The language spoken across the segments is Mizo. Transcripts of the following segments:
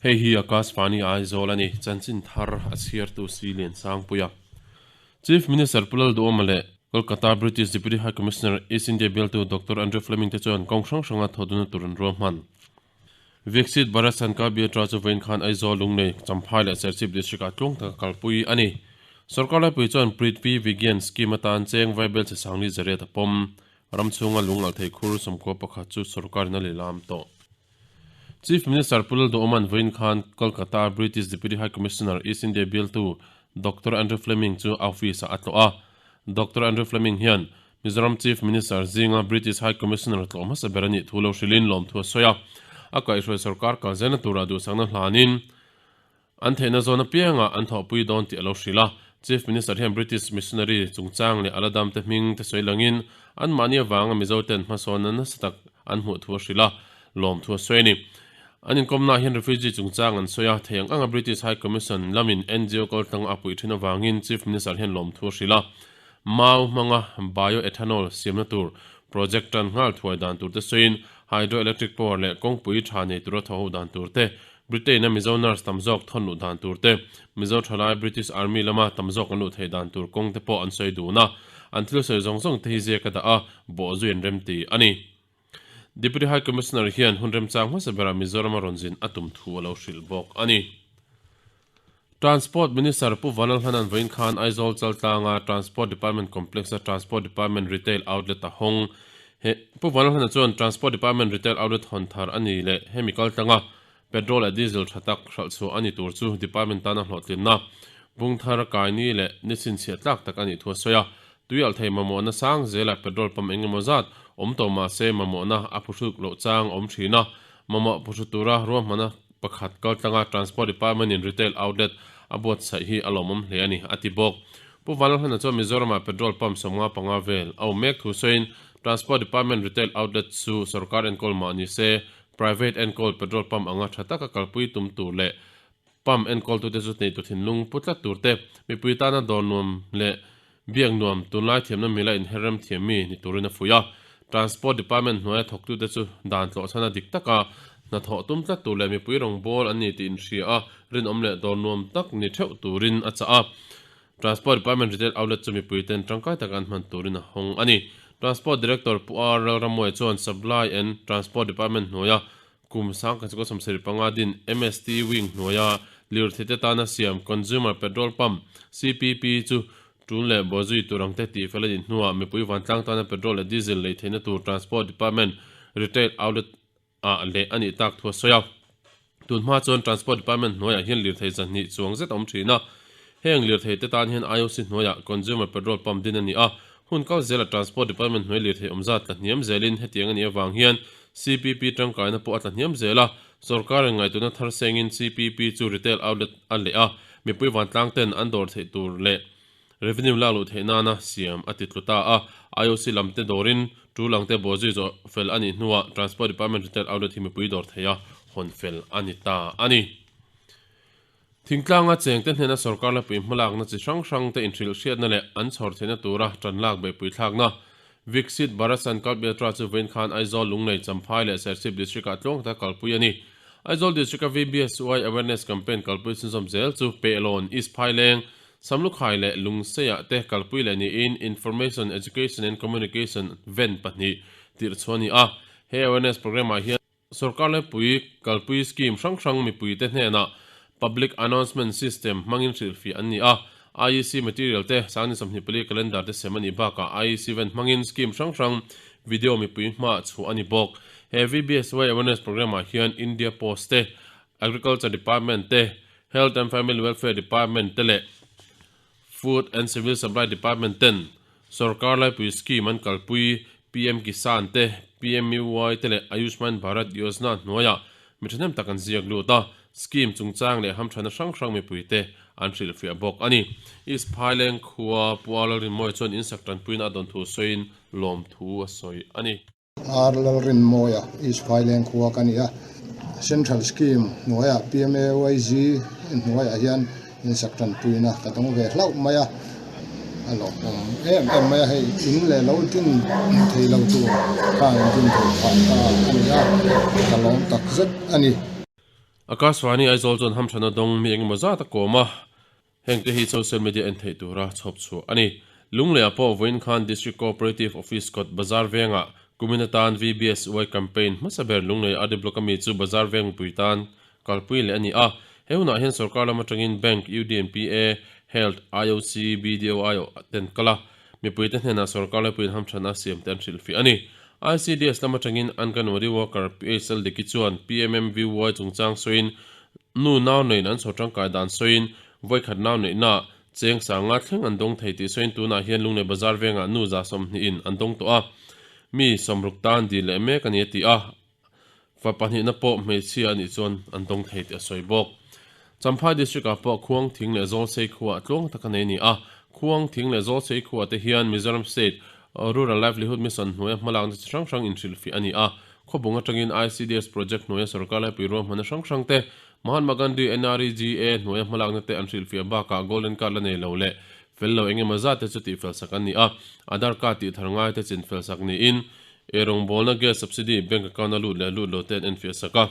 Hei hi Akashvani Aizawl a ni, chanchin thar a chhiartu Si Liansangpuia. Chief Minister Pu Lalduhawma leh Kolkata British Deputy High Commissioner East India bialtu Doctor Andrew Fleming te chuan kawng hrang hranga thawhduna tur an ruahman. Viksit Bharat Sankalp Yatra chu vawiin khan Aizawl, Lunglei, Champhai leh Serchhip District ah tluang taka kalpui a ni. Sorkar laipui chuan Prithvi Vigyan Scheme atan cheng vaibel che sangli zariat a pawm. Ram chhunga lung alh thei khur 11 chu sorkarin a lilam tawh. Chief Minister Pu Lalduhawma'n vawiin khan Kolkata British Deputy High Commissioner East India bialtu Doctor Andrew Fleming chu a office-ah a tlawh a. Doctor Andrew Fleming hian Mizoram Chief Minister zinga British High Commissioner tlawh hmasa ber a nih thu lo hrilhin lawmthu a sawi a. A kaihhruai sorkar kal zelna turah duhsakna hlanin An theihna zawn apiangah an thawhpui dawn tih a lo hrilh a. Chief Minister hian British missionary chungchang leh a la damte hming te sawi langin anmahni avanga Mizo ten hmasawnna nasa tak an hmuh thu a hrilh a, lawmthu a sawi a ni. An inkawmnaah hian refugee chungchang an sawi a, thei ang anga British High Commission lamin NGO kaltlang a puih thin avangin Chief Minister hian lawmthu a hrilh a. Mau hmanga bioethanol siamna tur project tan nghal thuai dan tur te sawiin hydroelectric power leh kawngpui tha nei tura thaw ho dan tur te, Britain-a Mizo nurse tam zawk thawn luh dan tur te, Mizo thalai British Army lama tam zawk an luh theih dan tur kawng te pawh an sawi dun a, an thil sawi zawng zawng te hi ziak a dah a, bawhzui an remti a ni. Deputy High Commissioner hian hun remchang hmasa berah Mizoram a rawn zin a tum thu a lo hrilh bawk a ni. Transport Minister Pu Vanlalhnanan vawiin khan Aizawl Chaltlanga Transport Department Complex-a Transport Department Retail Outlet a hawng. He Pu Vanlalhnana chuan Transport Department Retail Outlet hawn thar a ni leh hemi kaltlanga petrol leh diesel tha tak hralh chhuah a ni tur chu department tana hlawhtlinna bung thar kaini leh ni chhinchhiah tlak tak a nih thu a sawi a. Tui alh thei mamawhna sang zela petrol pump eng emaw zat awm tawh mah se mamawhna a phuhruk loh chang a awm thin a, mamawh phuhru tura ruahmana pakhat kaltlanga Transport Department in retail outlet a buatsaih hi a lawmawm hle a ni, a ti bawk. Pu Vanlalhlana chuan Mizoramah petrol pump 55 vel a awm mek thu sawiin Transport Department retail outlet chu sorkar enkawl mah ni se private enkawl petrol pump anga tha taka kalpui tum tur leh Pump enkawltute chu neitu thinlung pu tlat tur te, mipui tana dawr nuam leh biak nuam, tunlai thiamna mila inherrem thiam mi ni turin a fuih a. Transport Department hnuaia thawktute chu dan tlawhchhana dik taka hnathawh tum tlat tur leh mipui rawngbâwl an ni tih inhria a, rinawm leh dawr nuam tak ni theuh turin a chah a. Transport Department Retail Outlet chu mipui ten tangkai taka an hman turin a hawng a ni. Transport Director Pu R. Lalrammuai chuan Supply and Transport Department hnuaia Kum sangkhat chu ka 75 din MST Wing hnuaia lirthei te tana siam Consumer Petrol Pump, CPP, chu tul leh bawhzui tur ang te tih fel a nih hnuah mipui vantlang tana petrol leh diesel lei theihna tur Transport Department Retail Outlet ah leh a nih tak thu a sawi a. Tun hma chuan Transport Department hnuaiah hian lirthei zahnih chuang zet a awm thin a. Heng lirthei te tan hian IOC hnuaiah Consumer Petrol Pump din a ni a, hun kal zela Transport Department hnuai lirthei awm zat tla hniam zelin hetiang a nih avang hian CPP tangkaina pawh a tla hniam zel a, sorkarin ngaihtuahna thar sengin CPP chu retail outlet a leh a, mipui vantlang ten an dawr theih tur leh revenue lak luh theih nana siam a ti tlu ta a, IOC lam te dawrin tul ang te bawhzui zawh fel a nih hnuah Transport Department retail outlet hi mipui dawr theih a hawn fel a ni ta a ni. Thingtlanga chengte hnena sorkar lapui hmalakna chi hrang hrangte inhrilh hriatna leh an chhawr theihna tura tanlak beihpui thlakna Viksit Bharat Sankalp Yatra chu vawiin khan Aizawl, Lunglei, Champhai leh Serchhip District-ah tluang taka kalpui a ni. Aizawl District-a VBSY Awareness Campaign kalpui chhunzawm zel chu Pehlawn, East Phaileng, Samlukhai leh Lungseiah te kalpui leh niin Information, Education and Communication van pahnih tirh chhuah a ni a. He awareness programme-ah hian Sorkar lepui kalpui scheme hrang hrang mipuite hnenah Public Announcement System hmangin hrilhfiah an ni a. IEC material te, Sangni 24 calendar te sem a nih bakah IEC event hmangin scheme hrang hrang video mipui hmaah chhuah a ni bawk. He VBSY Awareness Programme ah hian India Post te, Agriculture Department te, Health and Family Welfare Department te leh Food and Civil Supply Department ten Sorkar laipui scheme an kalpui PM Kisan te, PMUY te leh Ayushman Bharat Yojana hnuaiah mi thahnem tak an ziak lut a, scheme chungchang leh hamthana hrang hrang mipuite an hrilhfiah bawk a ni. East Phaileng khua Pu Ar Lalrinmawia chuan insak tanpuina a dawn thu sawiin lawmthu a sawi a ni. Ar Lalrinmawia, East Phaileng khua ka ni a, Central Scheme hnuaiah PMAYG hnuaiah hian insak tanpuina ka dawng ve hlauh mai a, a lawmawm em em mai a, hei in leh lo din thei lo tur khan din thei phah ta a ni a, ka lawm tak zet a ni. Akashvani Aizawl chuan hamthana dawng mi engemaw zat a kawm a, hengte hi social media en theih tura chhawp chhuah a ni. Lungleiah pawh vawiin khan District Cooperative Office kawt Bazar vengah kumin atan VBSY campaign hmasa ber Lunglei RD Block a mi chu Bazar veng mipui tan kalpui leh a ni a. He hunah hian sorkar lam atangin Bank, UDNPA, Health, IOC, BDO aiawh ten kal a, Mipuite hnenah sorkar laipuiin hamthanna siam te an hrilhfiah a ni. ICDS lam atangin Anganwadi worker PHL Diki chuan PMMVY chungchang sawiin nu nau neiin an chho tangkai dan sawiin vawikhat nau neihna cheng sanga thleng an dawng thei tih sawiin tunah hian Lunglei Bazar vengah nu 120 in an dawng tawh a, mi 60 tan dil leh mek a ni a ti a. Fa pahnihna pawh hmeichhia a nih chuan an dawng thei tih a sawi bawk. Champhai District-ah pawh Khuang Thing leh Zawlsei khuaah tluang tak a nei a ni a. Khuang Thing leh Zawlsei khuaah te hian Mizoram State Rural Livelihood Mission hnuaia hmalakna chi hrang hrang inhrilhfiah a ni a. Khawbung atangin ICDS project hnuaia sorkar laipui ruahmanna hrang hrang te, Mahatma Gandhi NREGA hnuaia hmalakna te an hrilhfiah bakah Golden Card la nei lo leh fel lo engemaw zat te chu tihfelsak an ni a. Aadhaar card tihthar ngai te chinfelsak niin Ei rawngbawlna gas subsidy bank account a lut leh lut lo te an enfiah sak a.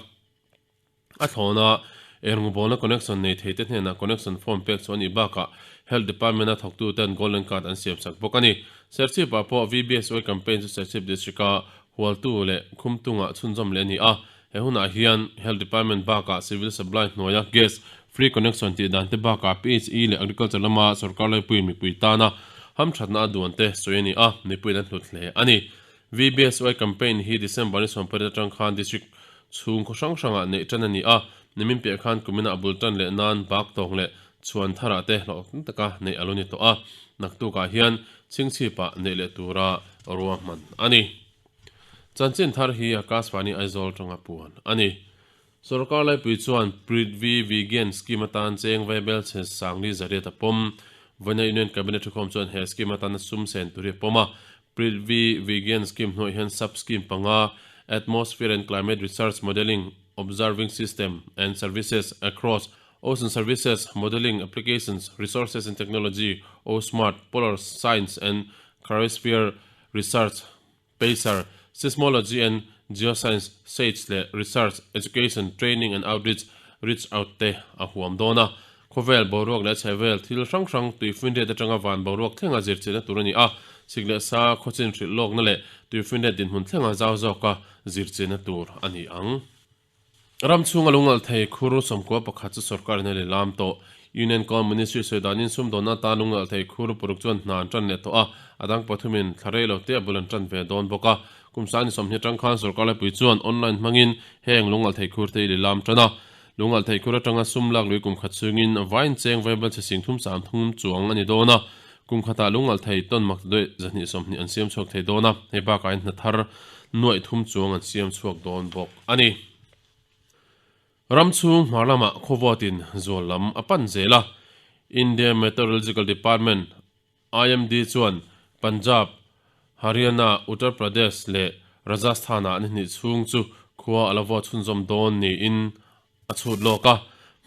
A thlawna ei rawngbawlna connection nei thei te hnenah connection form pek chu a nih bakah Health Department a thawktu ten Golden Card an siam sak bawk a ni. Serchhip ah pawh VBSY campaign chu Serchhip District a Hualtu leh Khumtungah chhunzawm leh a ni a. He hunah hian Health Department bakah Civil Supply hnuaia gas free connection tih dan te bakah PHE leh Agriculture lama sorkar laipuiin mipui tana hamthatna a duan te sawi a ni a, mipuiin an hlut hle a ni. VBSY campaign hi December ni 18 atang khan district chhung khaw hrang hrangah neih tan a ni a, nimin piah khan kumina a bul tan leh nan bak tawng leh chhuan tharah te hlawhtling taka neih a lo ni tawh a, naktukah hian chhingchhipah neih leh tura ruahman a ni. Chanchin thar hi Akashvani Aizawl tanga puan a ni. Sorkar laipui chuan Prithvi Vigyan Scheme atan cheng vaibel chhe sangli zariat a pawm. Vawiina Union Cabinet thukhawm chuan he scheme atana sum sen tur hi a pawm a. Prithvi Vigyan Scheme hnuaiah hian sub-scheme panga, Atmosphere and Climate Research Modelling, Observing System and Services Across Ocean Services, Modelling, Applications, Resources and Technology, OSMART, Polar Science and Cryosphere Research, Pacer, Seismology and Geoscience, SAGE, leh Research, Education, Training and Outreach, Reach Out, te a huam dawn a. Khawvel boruak leh chhevel thil hrang hrang tuifinriat atanga van boruak thlenga zirchilhna tur a ni a, sik leh sa khawchin hrilh lawkna leh tuifinriat dinhmun thlenga zau zawka zirchilhna tur a ni ang. Ram chhunga lungalh thei khur 11 chu sorkarin a lilam tawh. Union Coal Ministry sawi danin sumdawnna atan lungalh thei khur paruk chuan hna an tan leh tawh a, a dang pathumin thla rei lo te a bul an tan ve dawn bawk a. Kum sani 20 atang khan sorkar laipui chuan online hmangin heng lungalh thei khur te i lilam tan a. Lungalh thei khur atanga sum lak lui kum khat chhungin vain cheng vaibel chhe sing thum sang thum chuang a ni dawn a. Kum khatah lungalh thei tawn mak duai 220 an siam chhuak thei dawn a, hei bakah hian hna thar nuaih thum chuang an siam chhuak dawn bawk a ni. Ram chhung hmar lamah khawvawtin zual lam a pan zel a, India Meteorological Department, IMD, chuan Punjab, Haryana, Uttar Pradesh leh Rajasthan-ah ni hnih chhung chu khua a la vawt chhunzawm dawn niin a chhut lawk a,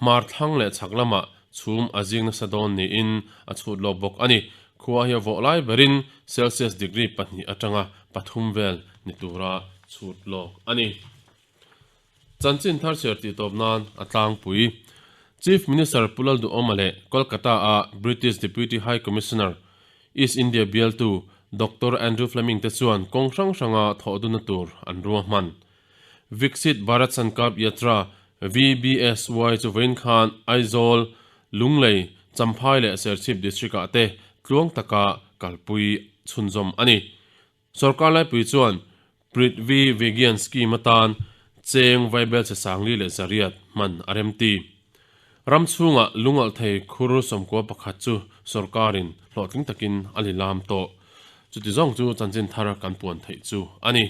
hmar thlang leh chhak lamah chhum a zing nasa dawn niin a chhut lawk bawk a ni. Khua hi a vawh lai berin Celsius degree pahnih atanga pathum vel ni tura chhut lawk a ni. Chanchin thar chhiar tih tawp nan a tlangpui. Chief Minister Pu Lalduhawma leh Kolkata-a British Deputy High Commissioner, East India bialtu Doctor Andrew Fleming te chuan kawng hrang hranga thawhdunna tur an ruahman. Viksit Bharat Sankalp Yatra, VBSY, chu vawiin khan Aizawl, Lunglei, Champhai leh Serchhip District-ah te tluang taka kalpui chhunzawm a ni. Sorkar laipui chuan Prithvi Vigyan Scheme atan cheng vaibel che sangli leh zariat hman a remti. Ram chhungah lungalh thei khur 11 chu sorkarin hlawhtling takin a lilam tawh. Chuti zawng chu chanchin thar kan puan theih chu a ni.